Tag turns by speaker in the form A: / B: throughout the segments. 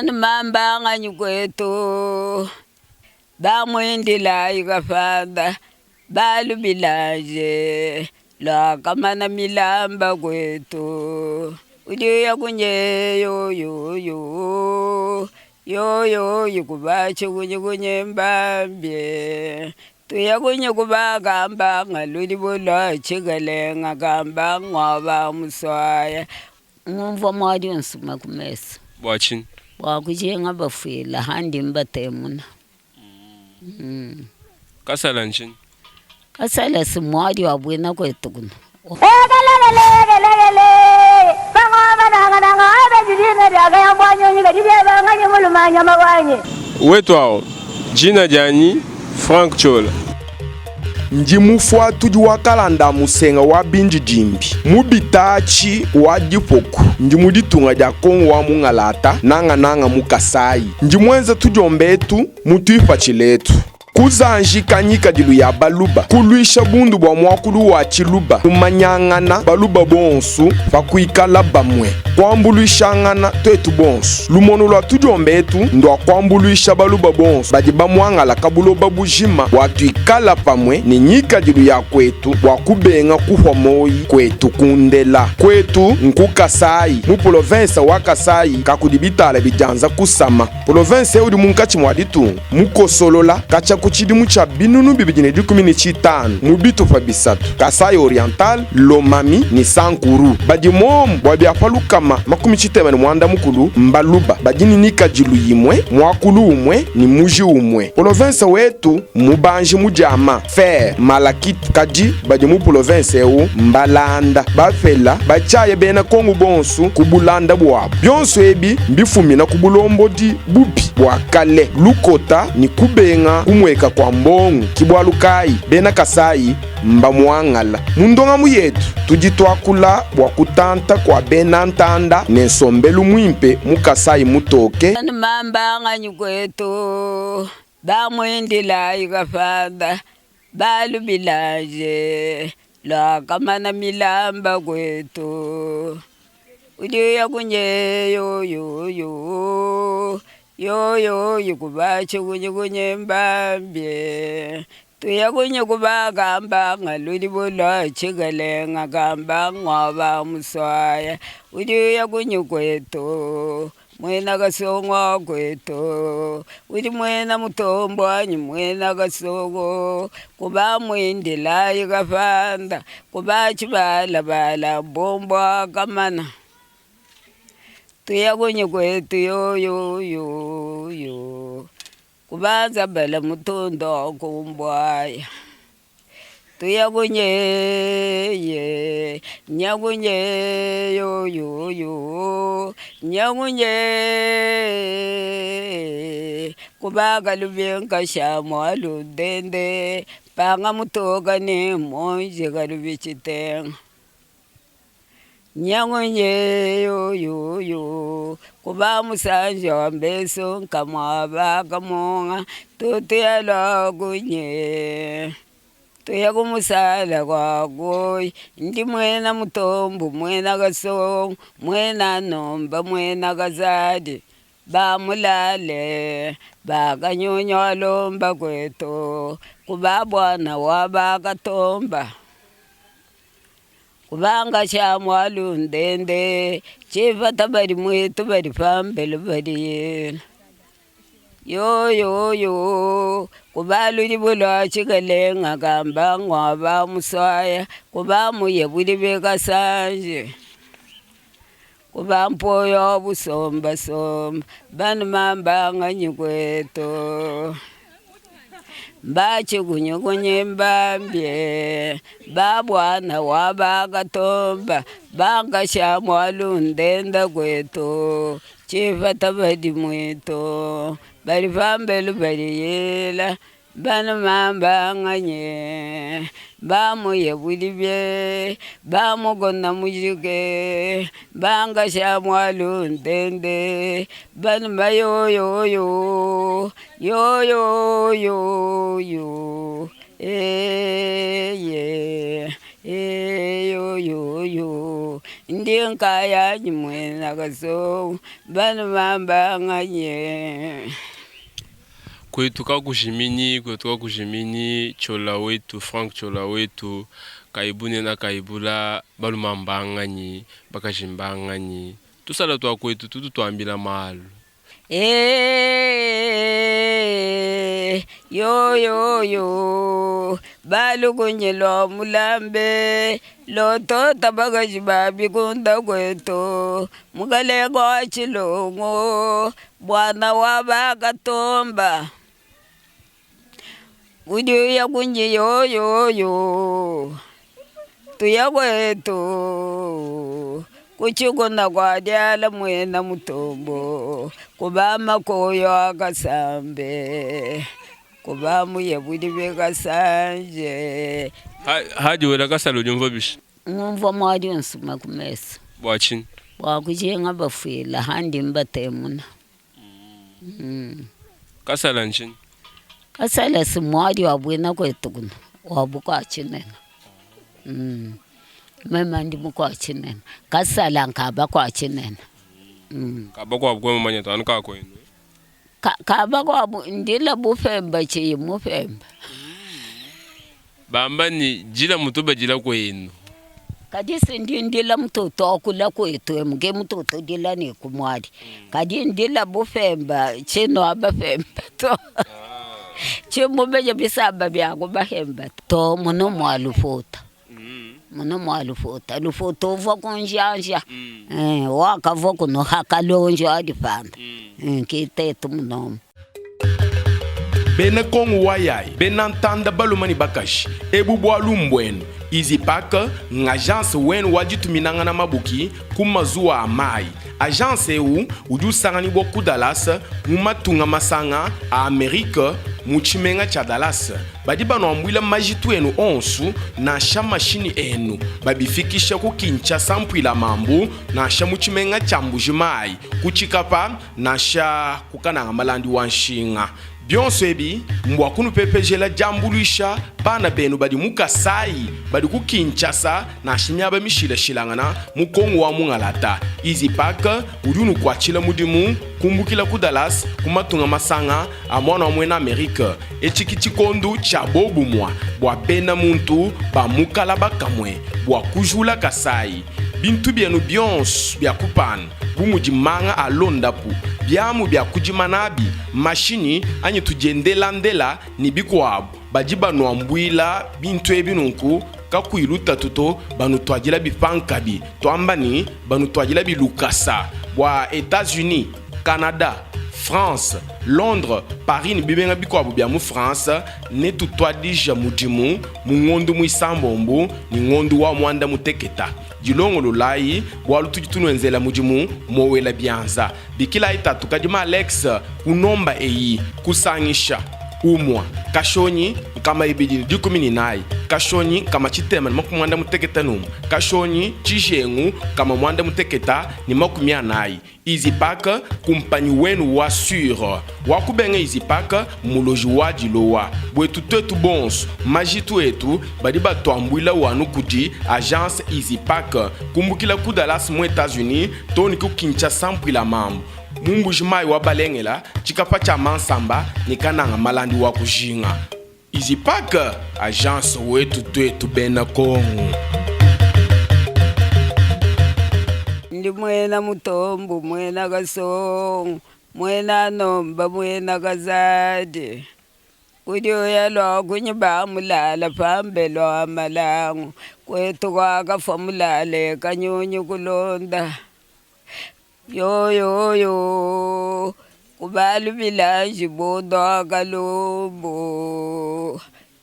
A: Mamba nganyi kwetu bamwindilayi kafanda balubilaje lwakamana milamba kwetu uliya kunye yoyoyo yoyoyo kubachikunye kunye mbambye tuya kunye kubakamba ngalulibulwa chikalenga kamba ngwaba muswaya ngumva mwali nsuma kumesa.
B: Bua tshinyi?
A: Bua kujinga bafuila handi mbatemuna.
B: Kasala ntshinyi?
A: Kasala si mwali wa bwina kwetu kuno.
B: Wetu awu, dina dianyi Franck Ciola.
C: Ndi mufuatudi wa kalanda a musenga wa bindidimbi mu bitaatshi wa dipoku. Ndi mu ditunga dia Kongo wa mungalata, nangananga mu Kasayi. Ndi muenza tudiomba etu mu tuipatshila etu. Kuzanjika ngikadilu ya Baluba, kuluisha bundu bua muakulu wa Tshiluba, kumanyangana Baluba bonsu pa kuikala bamue, kuambuluishangana tuetu bonsu. Lumonu lua tudiomba etu ndua kuambuluisha Baluba bonsu badi bamuangalaka buloba bujima bua tuikala pamue ne ngikadilu ya kuetu bua kubenga kuhua moyi kuetu kundela. Kuetu nku Kasayi, mu polovensa wa Kasayi kakudi bitala bidianza kusama. Polovensa eu udi munkatshi mua ditunga, mukosolola katshia ku tshidimu tshia 2015 mu bitupa bisatu, Kasaï Oriental, Lomami ne Sankuru. Badi momu bua bia pa 360 mBaluba badi ne ngikadilu imue, muakulu umue ne muji umue. Polovensa wetu mmubanji mu diama, fer, malachite, kadi badi mu polovensa eu mbalanda, bapela, batshiaya bena Kongo bonsu ku bulanda buabu. Bionso ebi mbifumina ku bulombodi bubi bua kale, lukota ne kubenga kumueka kua mbongo. Ki bualu kayi bena Kasayi mbamuangala. Mu ndongamu yetu tudi tuakula bua kutanta kua bena ntanda ne nsombelu muimpe mu Kasayi mutoke.
A: Mamba nganyi kwetu bamwindilayi kafanda balubilaje lwakamana milamba kwetu uliya kunye yoyoyo yoyoyo kubachikunye kunye mbambye tuya kunye kubakamba ngalulibulwa chikalenga kamba ngwaba muswaya uliya kunye kwetu mwena kasongo kwetu uli mwena mutombwanyi mwena kasongo kuba mwindilayi kafanda kuba chibalabala bombwa kamana tuya kunye kwetu yoyoyoyo kubanza bala mutundo kumbwaya tuya kunye ye nyakunye yoyoyo nyakunye kubaga lubenka sha mwaludende panga mutoka ne monje kalubichitenga nyakunye yoyoyo kuba musanja wa mbeso nkamwaba kamonga tutuyala kunye tuya kumusala kwako ndi mwena mutombo mwena kasongo mwena nomba mwena kazadi bamulale bakanyunya lomba kwetu kuba bwana wa bakatomba kubanga sha mwalundende chifata bali mwetu bali pambele bali yoyoyo kubaluli bulwa chikalenga kamba ngwaba muswaya kuba muye buli bekasanje kuba mpoyo busombasomba banu mamba nganyi kwetu mbachikunyukunye mbambye babwana wabakatomba bangasha mwalundenda kwetu chifata bali mwetu bali pambelu bali yela banu mamba nganye bamuye bulibye bamugona mujike bangasha mwalundende banu mayoyoyo yoyoyoyo eye eyoyoyo. Ndi nkayanyi muena kasongo, bana bambanganye.
B: Kwetu kakujiminyi, kwetu kakujiminyi, Ciola wetu, Franck Ciola wetu, Kaibunena Kaibula, baluma mbanganyi, bakaji mbanganyi. Tusala tua kwetu tutu tuambila malu.
A: Ee, yo yo yo, balukunyi lwa mulambe, lotota bakaji ba bikunda kwetu, mukalenga wa tshilongo, bwana wa bakatomba. Udi uya kunyi yo yo yo, tuya kwetu, kuchikuna kwa diala mwena mutombo, kuba makoyo akasambe, kuba muye budi bekasanje.
B: Hadi wela kasala udi bishi?
A: Ngumvua mwadi nsuma ku mesu.
B: Bua tshinyi?
A: Bua kujinga bafuila handi mbatemuna.
B: Kasala ntshinyi?
A: Kasala si mwadi wa bwina kwetu kuno, wa bukwa tshinene. Mema ndi mukwa tshinene. Kasala nkaba kwa tshinene.
B: Kaba kwa bukwe mumanya to anu ka kwenu.
A: Kaba kwa bu, ndila bufemba chiyi mufemba.
B: Bamba ni jila mutuba jila kwenu.
A: Kadi si ndi ndila mtoto akula kwetu emge mtoto dila ni kumwali. Kadi ndila bufemba chino abafemba to. Chimubeje bisaba byangu bahemba to muno mwalufuta. Muno mwalufuta. Lufuta uva kunjanja. Wakava kuno hakalonjo alipanda. Kitetu munomu.
C: Bena Kongo wayai, bena ntanda balumani bakashi, ebu bwa lumbwenu. Easypack ng'agence wenu wajituminanga na mabuki ku mazuwa a mai. Agence eu udi usanganibwa ku Dallas mu matunga masanga a Amerika mu tshimenga tshia Dallas. Badi banuambuila majitu enu onsu nansha mashini enu babifikisha ku Kinshasa mpuila mambu nansha mu tshimenga tshia Mbuji-Mayi ku Tshikapa nansha ku Kananga malandi wa nshinga. Bionso ebi mbwa kunupepejela diambuluisha bana benu badi mu Kasai badi ku Kinshasa nansha miaba mishilashilangana mu Kongo wa Mungalata. Easypack udi unukuatshila mudimu kumbukila ku Dallas ku matunga masanga a mwana wa mwena Amerika. Etshi tshikondu tshia bobumwa bua bena muntu ba mukala bakamwe bua kujula Kasai. Bintu bienu bionso bia kupana bu mudi manga a londapu, biamu bia kudima nabi, mashinyi anyi tudiendelandela ni bikuabu. Badi banuambuila bintu ebi nunku kakuyi lutatu to banutuadila bipankabi twamba ni banutuadila bilukasa bua États-Unis, Canada, France, Londres, Paris ni bibenga bikuabu bia mu France ne tutwadija mudimu mu ngondu muisambombu ni ngondu wa mwanda muteketa. Dilongololayi bwalu tudi tunuenzela mudimu mowela bianza. Bikila itatu kadima Alex kunomba eyi kusangisha umwa kashonyi nkama ibidi ni dikumi ni nayi kashonyi kama tshitema ni makumi mwanda muteketa numu kashonyi tshijengu kama mwanda muteketa ni makumi anayi. Easypack kumpanyi wenu wa sur wakubenga Easypack muloji wa dilowa bwetu twetu bonso majitu etu badi batuambuila wanu kudi agence Easypack kumbukila ku Dallas mu États-Unis toni ku Kinshasa mpuila mambu mumbuji mayi wa balengela tshikapa tshia mansamba ni kananga malandi wa kujinga. Easypack agence wetu twetu bena Kongo.
A: Ndi mwena mutombo mwena kasongo mwena nomba mwena kazadi kudioya lwa kunyiba mulala pambe lwa malango kwetu kwakafa mulale kanyunyu kulonda yo yo yo kubalu bilanji bodwa kalumbu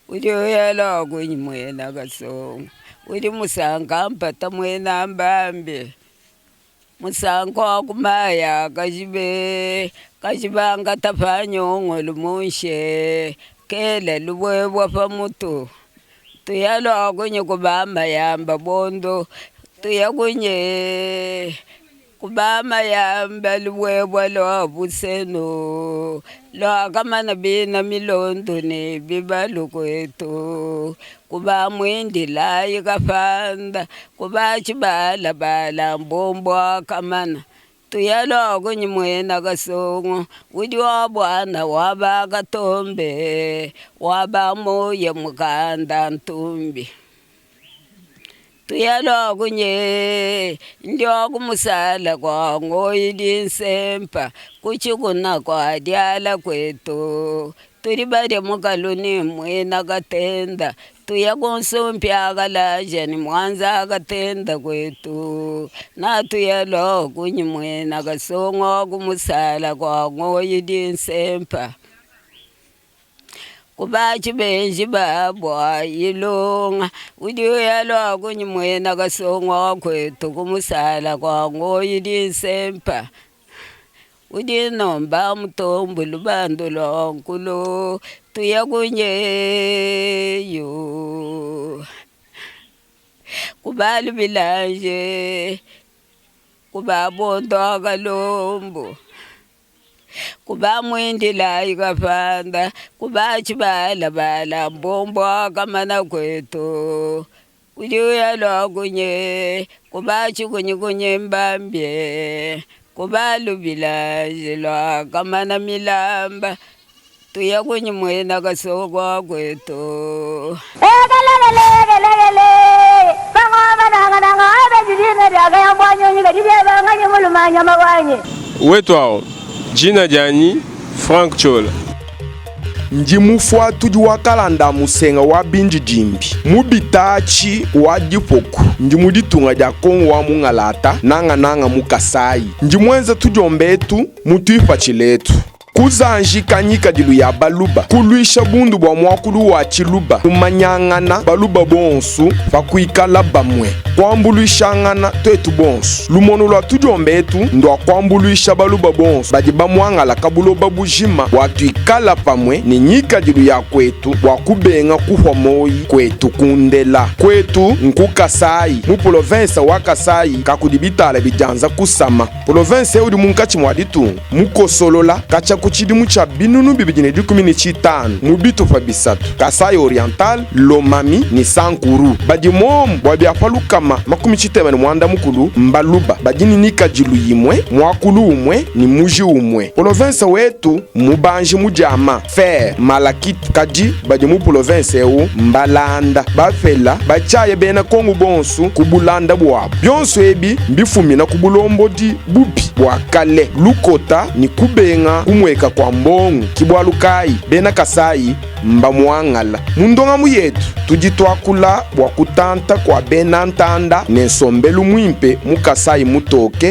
A: udioya lwa kunyi mwena kasongo udi musanka mpata mwena mbambe musanko akumaya kajibe kajibanga tapanyongo lumunshe kele lubwebwa pamutu tuyalwa kunye kubamba yamba bondo tuya kunye Kubama yamba lubwebwa lwa buseno lwakamana bina milondo ne bibalu kwetu kuba mwindila ikafanda kuba chibalabala mbombo akamana tuyalwa kunyimwena kasongo udi wa bwana wa bakatombe wa bamoya mukanda ntumbi tuyalwa kunye ndio kumusala kwa ngoyi nsempa kuchikuna kwa dyala kwetu tuli balya mukaluni mwina katenda tuya kunsumpi akalaja ni mwanza akatenda kwetu na tuyalwa kunyi mwina kasongo kumusala kwa ngoyi nsempa kubachi benji babwa ilunga udi uyalwa kunyi mwena kasongo kwetu kumusala kwa ngoyi nsempa udi nomba mutombo lubandu lwa nkulu tuya kunyeyo kubalu bilanje kubabondo akalombo kuba mwindila ikafanda kuba chibalabala mbombo akamana kwetu udi uyalwa kunye kuba chikunyikunye mbambye kuba lubila lwa kamana milamba tuya kunyi mwena kasokwa kwetu.
B: Wetu awo jina janyi Frank Chola.
C: Ndi mufuatudi wa kalanda musenga wa bindidimbi mubitachi wa dipoku ndi mu ditunga dia kongo wa mungalata nangananga mu Kasayi ndi mwenza tudiombetu mutuipatshiletu kuzanjika nyikadilu ya baluba kulwisha bundu bua muakulu wa tshiluba kumanyangana baluba bonsu pakuikala bamue kuambuluishangana twetu bonsu lumono lua tudiombetu ndua kuambuluisha baluba bonsu badi bamuangala kabuloba bujima bua tuikala pamue ne nyikadilu ya kwetu bua kubenga kuhwa moyi kwetu kundela kwetu nku Kasayi mu polovensa wa Kasayi kakudi bitala bidianza kusama polovensa eudi munkatshi mua ditunga mukosolola katshia ku tshidimu tshia binunu 2015 mu bitupa bisatu Kasayi Oriental, Lomami ni Sankuru badi momu bua biapa 360 mbaluba badi ni nikadilu yimwe muakulu umwe ni muji umwe polovensa wetu mubanji mudiama fer malakite kadi badi mu polovensa ewu mbalanda bafela batshaye bena kongo bonsu ku bulanda bwabu bionso ebi mbifumina ku bulombodi bubi bua kale lukota ni kubenga kumweka kwa mbongo kibwalu kayi bena Kasayi mbamuangala mundongamu yetu tudi tuakula bua kutanta kua bena ntanda ne nsombelu muimpe mu Kasayi mutoke.